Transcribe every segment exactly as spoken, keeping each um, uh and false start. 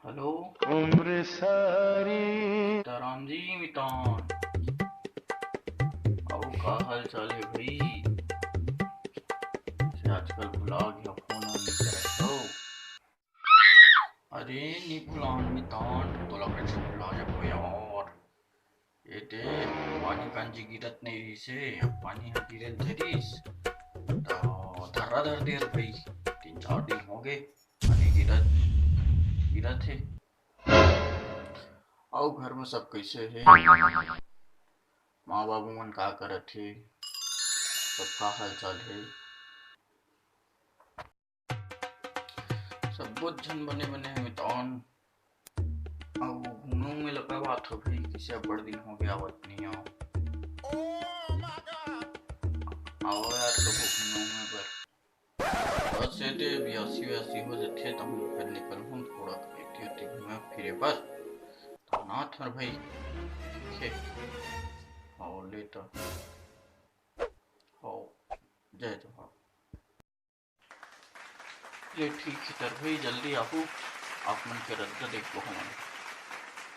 Hello. उम्र सारी। सीताराम जी मितान, अउ का हाल चाल हे भाई? से आजकल भुला गया, फोन वोन नइ करत हो। अरे नी भुलान मितान, तोला कैसे भुला जाबो यार। ये दे, पानी कांजी गिरत नइ रहिस हे, अब पानी ह गिरे ल धरिस, त धर्रा धर दे भाई। तीन चार दिन हो गए, पानी गिरत गिरत हे। अउ घर में सब कैसे हे? माँ बाबू मन का करत हे? सबका हाल चाल हे? सबो झन बने बने हे मितान। अउ घूमे उमे लगा बात हो गई, किसे बड़ दिन हो गया आवत नहीं हो। आओ यार, कभू घूमे उमे बर। बस ये दे, बियासी व्यासी हो जथे, त हम फिर निकल हूँ थोड़ा एती ओती घूमे फिरे बर। त ना थर भाई, ठीक है। आओ ले तो। आओ, जय जोहार। ले ठीक हे तर भाई, जल्दी आहू, आप मन के रद्दा देखबो हमन।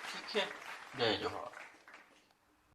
ठीक हे, जय जोहार।